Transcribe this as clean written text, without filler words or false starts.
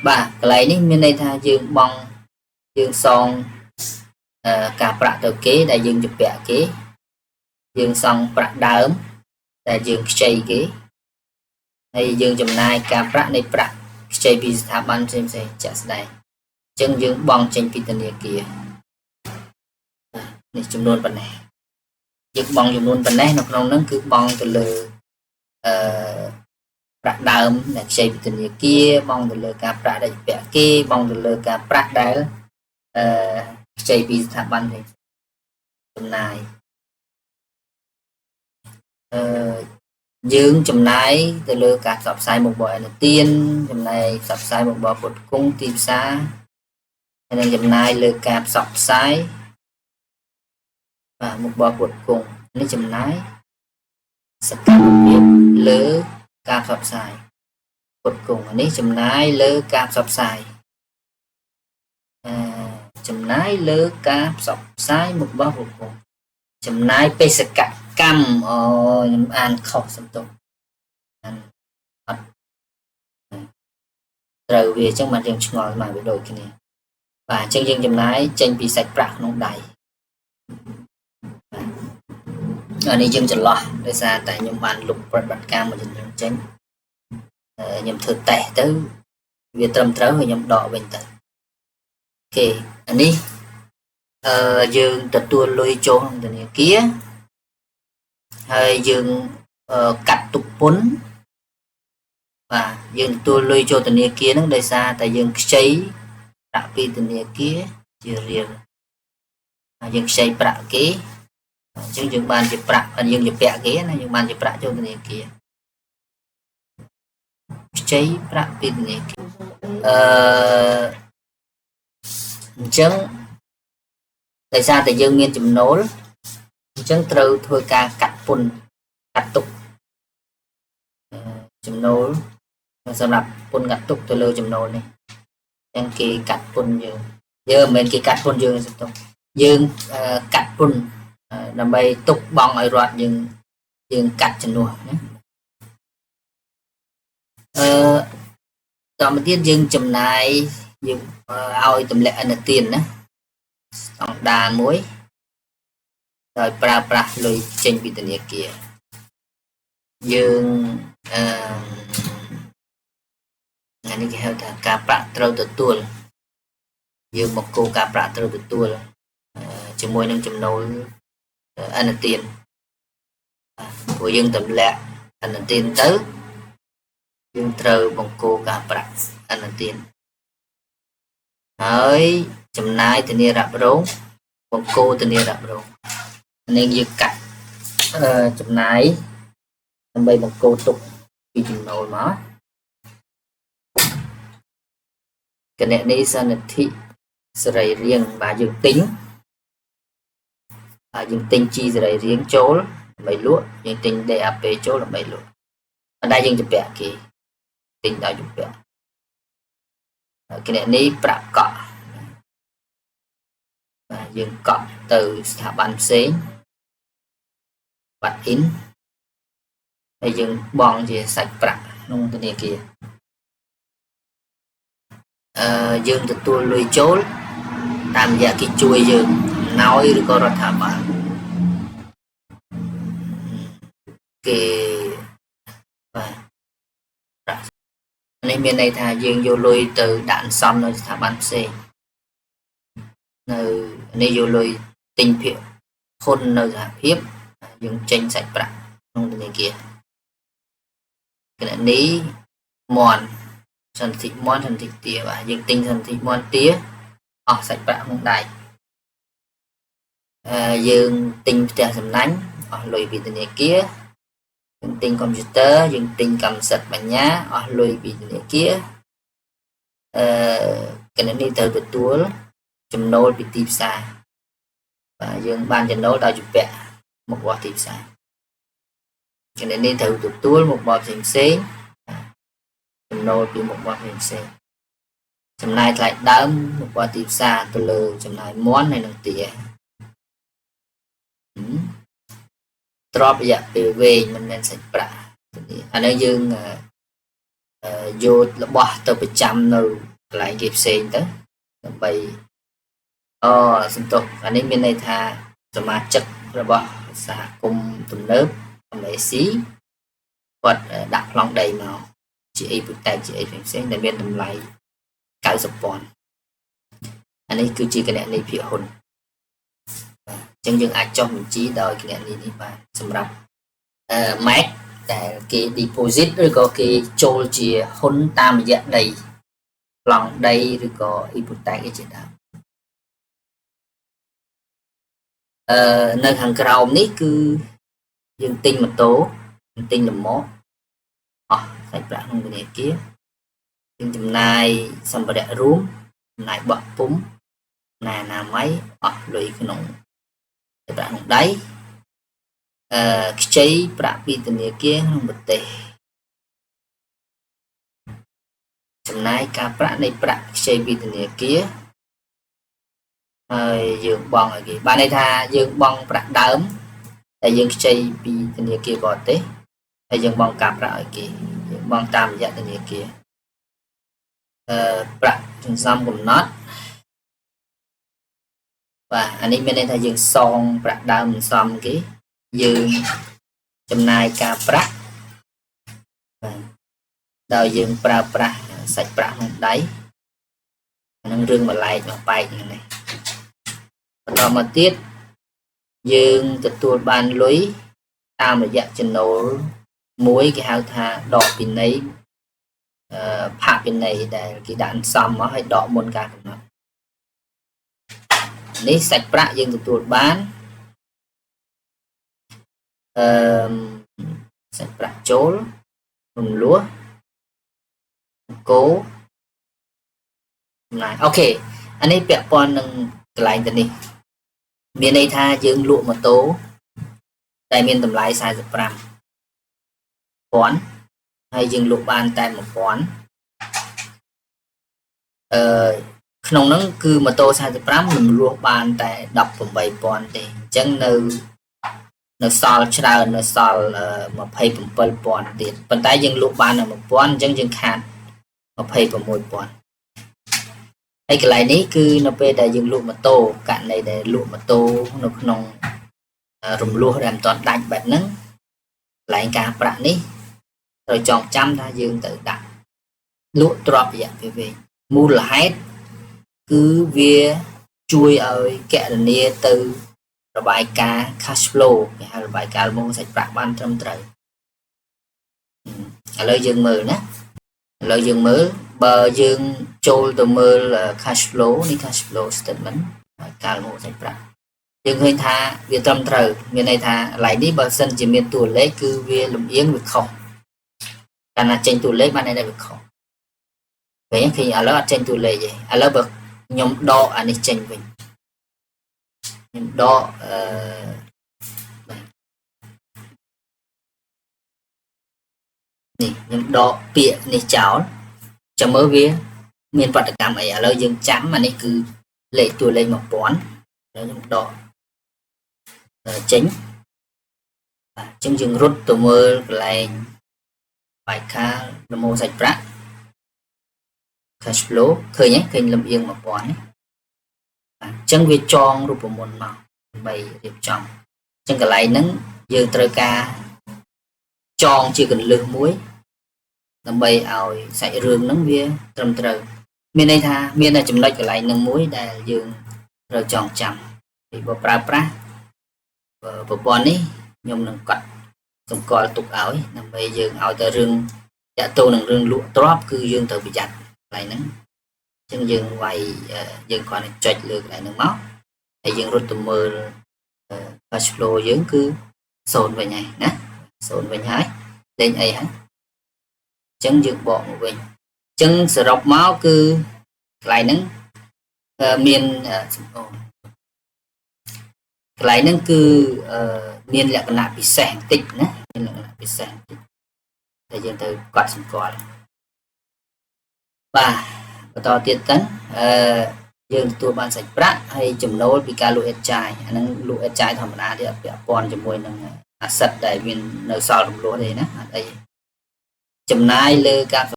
បាទកន្លែងនេះមានន័យថាយើងបង់យើងសងការប្រាក់ទៅគេដែលយើងជំពាក់គេយើងសង់ប្រាក់ដើមដែលយើងខ្ចីគេហើយយើងចំណាយការប្រាក់នៃប្រាក់ខ្ចីពីស្ថាប័នផ្សេងៗជាក់ស្ដែងអញ្ចឹងយើងបង់ចេញពីធនាគារនេះចំនួនប៉ុណ្ណេះយើងបង់ចំនួនប៉ុណ្ណេះនៅក្នុងហ្នឹងគឺបង់ទៅលើអឺប្រាក់ដើមដែលខ្ចីពីធនាគារបង់ទៅលើការប្រាក់ដែលជំពាក់គេបង់ទៅលើការប្រាក់ដែលអឺខ្ចីពីស្ថាប័នផ្សេងចំណាយអឺយើងចំណាយទៅលើការផ្សព្វផ្សាយមុខរបរអនុទានចំណាយផ្សព្វផ្សាយមុខរបរផ្គត់ផ្គង់ទីផ្សារហើយនឹងចំណាយលើការផ្សព្វផ្សាយបាទមុខរបរផ្គត់ផ្គង់នេះចំណាយសកម្មភាពលើការផ្សព្វផ្សាយផ្គត់ផ្គង់នេះចំណាយលើការផ្សព្វផ្សាយចំណាយលើការផ្សព្វផ្សាយមុខរបរផ្គត់ផ្គង់ចំណាយបេសកកម្មអូខ្ញុំអានខុសសំទោសអានអត់ត្រូវវាអញ្ចឹងបានយើងឆ្ងល់មកវាដូចគ្នាបាទអញ្ចឹងយើងចំណាយចេញពីសាច់ប្រាក់ក្នុងដៃអានេះយើងចន្លោះដោយសារតែខ្ញុំបានលុបប្រតិបត្តិការមួយចំនួនចេញខ្ញុំធ្វើតេស្តទៅវាត្រឹមត្រូវហើយខ្ញុំដកវិញទៅអូខេអានេះយើងទទួលលុយចូលក្នុងធនាគារហើយយើងកាត់ទុកពន្ធបាទយើងទទួលលុយចូលធនាគារហ្នឹងដោយសារតែយើងខ្ចីប្រាក់ពីធនាគារជារៀលហើយយើងខ្ចីប្រាក់គេអញ្ចឹងយើងបានជាប្រាក់យើងជាពាក់គេណាយើងបានជាប្រាក់ចូលធនាគារខ្ចីប្រាក់ពីធនាគារអញ្ចឹងដោយសារតែយើងមានចំណូលអញ្ចឹងត្រូវធ្វើការកាត់ពន្ធកាត់ទុកចំណូលសម្រាប់ពន្ធកាត់ទុកទៅលើចំណូលនេះអញ្ចឹងគេកាត់ពន្ធយើងយើងមិនមែនគេកាត់ពន្ធយើងទេយើងកាត់ពន្ធដើម្បីទុកបង់ឲ្យរដ្ឋយើងយើងកាត់ជំនួសណាតមកទៀតយើងចំណាយយើងឲ្យទម្លាក់អនុទានណាស្តង់ដារមួយដោយប្រើប្រាស់លុយចេញពីធនាគារយើងអានេះគេហៅថាការប្រាក់ត្រូវទទួលយើងមកគោការប្រាក់ត្រូវទទួលជាមួយនឹងចំណូលអនុទានព្រោះយើងទម្លាក់អនុទានទៅយើងត្រូវបង្គោការប្រាក់អនុទានហើយចំណាយធានារ៉ាប់រងបង្គោធានារ៉ាប់រងនេះយើងកាត់ចំណាយដើម្បីបង្គោទុកពីចំណូលមកគណនីសន្និធិសរីរាង្គបាទយើងទិញហើយយើងទិញជីសរីរាង្គចូលដើម្បីលក់យើងទិញ DAP ចូលដើម្បីលក់ប៉ុន្តែយើងជំពាក់គេទិញដោយជំពាក់គណនីប្រាក់កក់បាទយើងកក់ទៅស្ថាប័នផ្សេងបាត់អ៊ីនហើយយើងបង់ជាសាច់ប្រាក់ក្នុងធនាគារយើងទទួលលុយចូលតាមរយៈគេជួយយើងណោយឬក៏រដ្ឋាភិបាលគេបាទនេះមានន័យថាយើងយកលុយទៅដាក់អន្សំនៅស្ថាប័នផ្សេងនៅនេះយកលុយទិញភាគហ៊ុននៅសហភាពយើងចេញសាច់ប្រាក់ក្នុងធនាគារគណនីមន់សន្តិមន់សន្តិទាបាទយើងទិញសន្តិមន់ទាអស់សាច់ប្រាក់ក្នុងដៃយើងទិញផ្ទះសំណាញ់អស់លុយពីធនាគារយើងទិញកុំព្យូទ័រយើងទិញកម្មសិទ្ធិបញ្ញាអស់លុយពីធនាគារគណនីត្រូវទទួលចំណូលពីទីផ្សារបាទយើងបានចំណូលដោយជំពាក់មុខរបរទីផ្សារគណនីត្រូវទទួលមុខរបរផ្សេងផ្សេងចំណូលពីមុខរបរផ្សេងផ្សេងចំណាយថ្លៃដើមមុខរបរទីផ្សារទៅលើចំណាយមន់ហើយនឹងទាទ្រព្យរយៈពេលវែងមិនមែនសាច់ប្រាក់អានេះយើង យករបស់ទៅប្រចាំនៅកន្លែងគេផ្សេងទៅដើម្បីអូសន្ទុះអានេះមានន័យថាសមាជិករបស់សហគមន៍ទំនើប MAC គាត់ដាក់ប្លង់ដីមកជាអីពុតែជាអីផ្សេងៗដែលមានតម្លៃ90,000អានេះគឺជាគណនីភាគហ៊ុនអញ្ចឹងយើងអាចចុះបញ្ជីដោយគណនីនេះបានសម្រាប់ Mac ដែលគេ deposit ឬក៏គេចូលជាហ៊ុនតាមរយៈដីប្លង់ដីឬក៏ hypothèque អីជាដើមនៅខាងក្រោមនេះគឺយើងទិញម៉ូតូទិញលំមកអស់សាច់ប្រាក់ក្នុងធនាគារយើងចំណាយសម្ភារៈរួមចំណាយបោះពុំចំណាយអនាម័យអស់លុយក្នុងប្រាក់ក្នុងដៃខ្ចីប្រាក់ពីធនាគារក្នុងប្រទេសចំណាយការប្រាក់នៃប្រាក់ខ្ចីពីធនាគារហើយយើងបង់ឲ្យគេបានន័យថាយើងបង់ប្រាក់ដើមតែយើងខ្ចីពីធនាគារបរទេសហើយយើងបង់ការប្រាក់ឲ្យគេយើងបង់តាមរយៈធនាគារប្រាក់សន្សំកំណត់បាទអានេះមានន័យថាយើងសងប្រាក់ដើមសន្សំគេយើងចំណាយការប្រាក់បាទដោយយើងប្រើប្រាស់សាច់ប្រាក់ក្នុងដៃអានឹងរឿងបន្លែកមកបែកហ្នឹងនេះបន្តមកទៀតយើងទទួលបានលុយតាមរយៈចំណូលមួយគេហៅថាដកពិន័យផាកពិន័យដែលគេដាក់អន្សំមកឲ្យដកមុនការកំណត់នេះសាច់ប្រាក់យើងទទួលបានសាច់ប្រាក់ចូលរំលោះគោចំណាយអូខេអានេះពាក់ព័ន្ធនឹងកន្លែងទៅនេះមានន័យថាយើងលក់ម៉ូតូតែមានតម្លៃ45,000ហើយយើងលក់បានតែ1000ក្នុងហ្នឹងគឺម៉ូតូ45នឹងលក់បានតែ18,000ទេអញ្ចឹងនៅសល់ច្រើននៅសល់27,000ទៀតប៉ុន្តែយើងលក់បានតែ1000អញ្ចឹងយើងខាត26,000ហើយកន្លែងនេះគឺនៅពេលដែលយើងលក់ម៉ូតូករណីដែលលក់ម៉ូតូនៅក្នុងរំលោះដែលមិនទាន់ដាច់បែបហ្នឹងកន្លែងការប្រាក់នេះត្រូវចងចាំថាយើងត្រូវដាក់លក់ទ្រព្យរយៈពេលវែងមូលហេតុគឺវាជួយឲ្យកណនាទៅរបាយការណ៍ cash flow គេហៅរបាយការណ៍លំហូរសាច់ប្រាក់បានត្រឹមត្រូវឥឡូវយើងមើលណាឥឡូវយើងមើលបើយើងចូលទៅមើល cash flow នេះ cash flow statement ការលំហូរសាច់ប្រាក់យើងឃើញថាវាត្រឹមត្រូវមានន័យថាកន្លែងនេះបើសិនជាមានតួលេខគឺវាលំអៀងវាខុសកាលណាចេញតួលេខបានន័យថាវាខុសវិញឃើញឥឡូវអត់ចេញតួលេខទេឥឡូវបើខ្ញុំដកអានេះចេញវិញខ្ញុំដកនេះខ្ញុំដកពាក្យនេះចោលចាំមើលវាមានប្រតិកម្មអីឥឡូវយើងចាំអានេះគឺលេខតួលេខ1000ឥឡូវខ្ញុំដកចេញបាទអញ្ចឹងយើងរត់ទៅមើលកន្លែងបាយខាលលំហូរសាច់ប្រាក់ cash flow ឃើញទេឃើញលំអៀង1000នេះបាទអញ្ចឹងវាចងរូបមន្តមកដើម្បីរៀបចំអញ្ចឹងកន្លែងហ្នឹងយើងត្រូវការចងជាកន្លឹះមួយដើម្បីឲ្យសាច់រឿងហ្នឹងវាត្រឹមត្រូវមានន័យថាមានតែចំណុចកន្លែងហ្នឹងមួយដែលយើងត្រូវចងចាំពីបើប្រើប្រាស់ប្រព័ន្ធនេះខ្ញុំនឹងកត់សម្គាល់ទុកឲ្យដើម្បីយើងឲ្យតែរឿងតាក់ទងនឹងរឿងលក់ទ្រព្យគឺយើងត្រូវប្រយ័ត្នកន្លែងហ្នឹងអញ្ចឹងយើងវាយយើងគ្រាន់តែចុចលើកន្លែងហ្នឹងមកហើយយើងរត់ទៅមើល cash flow យើងគឺ0វិញហើយណា0វិញហើយលេងអីហើយអញ្ចឹងយើងបកមកវិញអញ្ចឹងសរុបមកគឺកន្លែងហ្នឹងមានកន្លែងហ្នឹងគឺមានលក្ខណៈពិសេសបន្តិចណាមានលក្ខណៈពិសេសបន្តិចដែលយើងត្រូវកត់សម្គាល់បាទបន្តទៀតទៅយើងទទួលបានសាច់ប្រាក់ហើយចំណូលពីការលក់អេតចាយអាហ្នឹងលក់អេតចាយធម្មតាទេអត់ពាក់ព័ន្ធជាមួយនឹងអាសិតដែលមាននៅសល់រំលោះទេណាអត់អីចំណាយលើការ